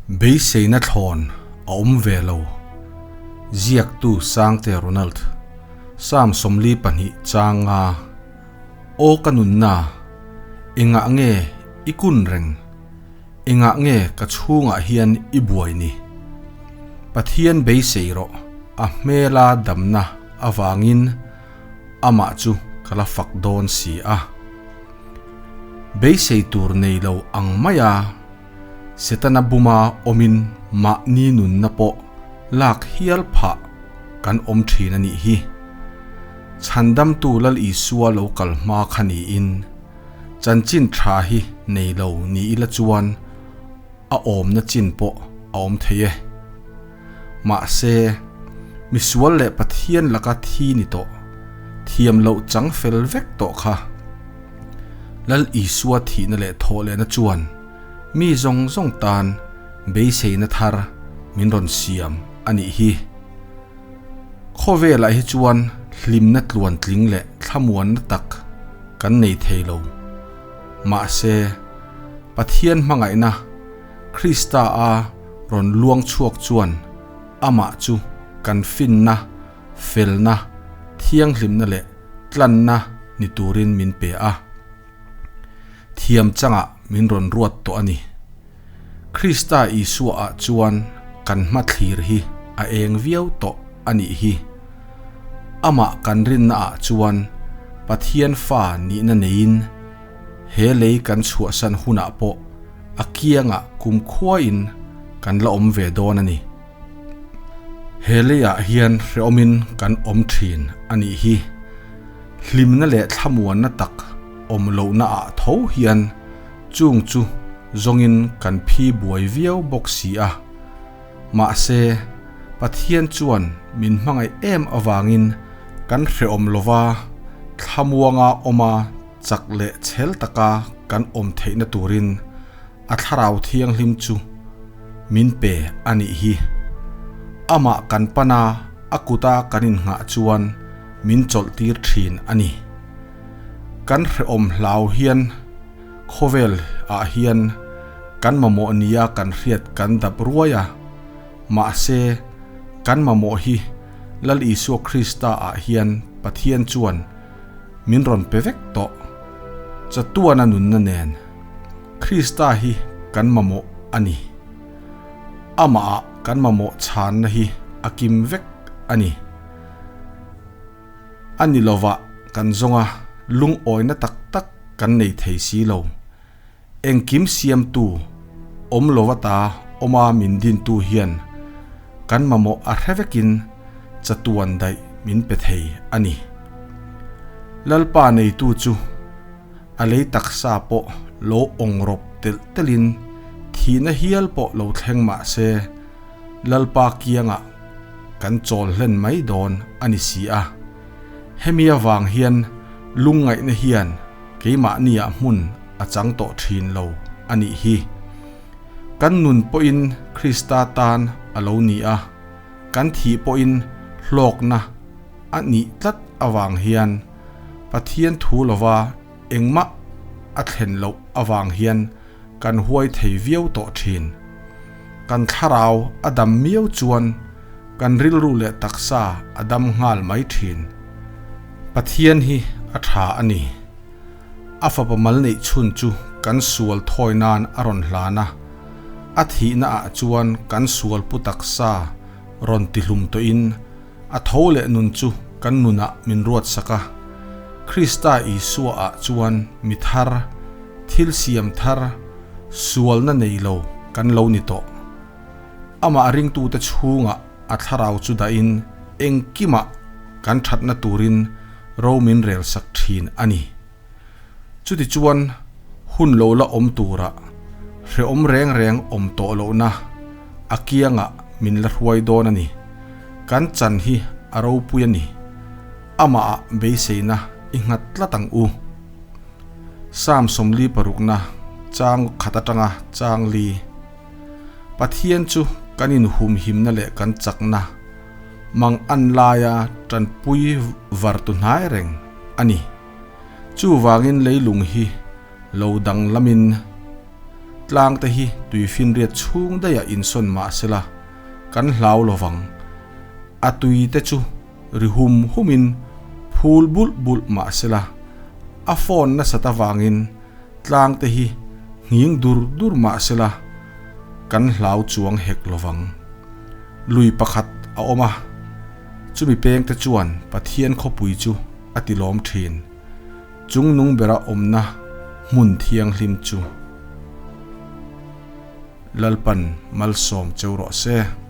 Beiseina thlawn a awm ve lo. Ziaktu Sangte Ronald, Psalm 42 changa Aw ka nunna, engah nge i kun reng? Engah nge ka chhungah hian i buai ni? Pathian beisei rawh, a hmela damna avangin amah chu ka la fak dawn si a. Beisei tur nei lo ang maia Setana buma awmin mahni nunna pawh lak hial phah kan awm thin a nih hi. Chhandamtu Lal Isua lo kal hma kha niin chanchin tha hi nei lo ni ila chuan a awmna chin pawh a awm thei e. Mahse, misual leh Pathian laka thi ni tawh, thiam loh chang fel vek tawh kha. Lal Isua thihna leh thawh lehna chuan mi zawng zawng tan beiseina thar min rawn siam a nih hi. Khawvelah hi chuan hlimna tluantling leh thlamuanna tak kan nei thei lo. Mahse, Pathian hmangaihna Krista a rawn luang chhuak chuan amah chu kan finna, felna, thianghlimna leh tlanna ni turin min pe a. Thiam changah min rawn ruat tawh a ni. Krista Isua ah chuan kan hmathlir hi a eng viau tawh a nih hi. Amah kan rinna ah chuan Pathian fa nihna neiin he lei kan chhuahsan hunah pawh a kiangah kumkhuain kan la awm ve dawn a ni. He leiah hian hrehawmin kan awm thin a nih hi. Hlimna leh thlamuanna tak awm lohna ah tho hian chung chu zawngin kan phi buai viau bawk si a. Mahse, Pathian chuan min hmangaih em avangin kan hrehawm lova thlamuanga awma chak leh chhel taka kan awm theihna turin a thlarau thianghlim chu min pe a nih hi. Amah kan pana a kuta kan innghah chuan min chawlh tir thin a ni. Kan hrehawm hlau hian khawvel ah hian kan mamawh nia kan hriat kan dap ruai a, mahse kan mamawh hi Lal Isua Krista ah hian Pathian chuan min rawn pe vek tawh. Chatuana nunna nen Krista hi kan mamawh a ni. Amah ah kan mamawh chhanna hi a kim vek a ni. A ni lovah kan zawnga lungawina tak tak kan nei thei si lo. Engkim siamtu awm lova ta awma min dintu hian kan mamawh a hre vekin chatuan daih min pe thei a ni. Lalpa neitu chu a lei taksa pawh lo awng rawp telh telhin thihna hial pawh lo thleng mah se, Lalpa kiangah kan chawl hlen mai dawn a ni si a. Hemi avang hian lungngaihna hian keimahniah hmun a chang tawh thin lo a nih hi. Kan nun pawhin Krista tan a lo ni a, kan thih pawhin hlawkna a nih tlat avang hian Pathian thu lova engmah a thlen loh avang hian kan huai thei viau tawh thin. Kan thlarau a dam miau chuan kan rilru leh taksa a dam nghal mai thin. Pathian hi a tha a ni. A fapa mal neih chhun chu kan sual thawi nan a rawn hlan a, a thihna ah chuan kan sual pu taksa rawn tihlum tawhin a tho leh nun chu kan nunah min ruatsak a. Krista Isua ah chuan mi thar, thil siam thar, sualna nei lo kan lo ni tawh. Amah ringtute chhungah a thlarau chu dahin engkimah kan thatna turin ro min relsak thin a ni. Chutichuan hun lo la awm turah hrehawm reng reng awm tawh lohna a kiangah min la hruai dawn a ni. Kan chan hi a ropui a ni. Amahah beiseina i nghat tlat ang u. Psalm 46 chang khat atanga chang li. Pathian chu kan inhumhimna leh kan chakna mang an laia tanpui var tu hnai reng a ni. Chuvangin leilung hi lo danglamin Tlang te hi tuifinriat chhung daihah insawn mah sela kan hlau lovang. A tui te chu ri hum humin phul bulh bulh mah sela a phone nasat avangin tlang te hi nghing dur dur mah sela kan hlau chuang hek lovang. Lui pakhat a awm a, chumi peng te chuan Pathian khawpui chu a ti lawm thin. Chungnung bera awmna hmun thianghlim chu Lalpan malsawm cheu rawh se.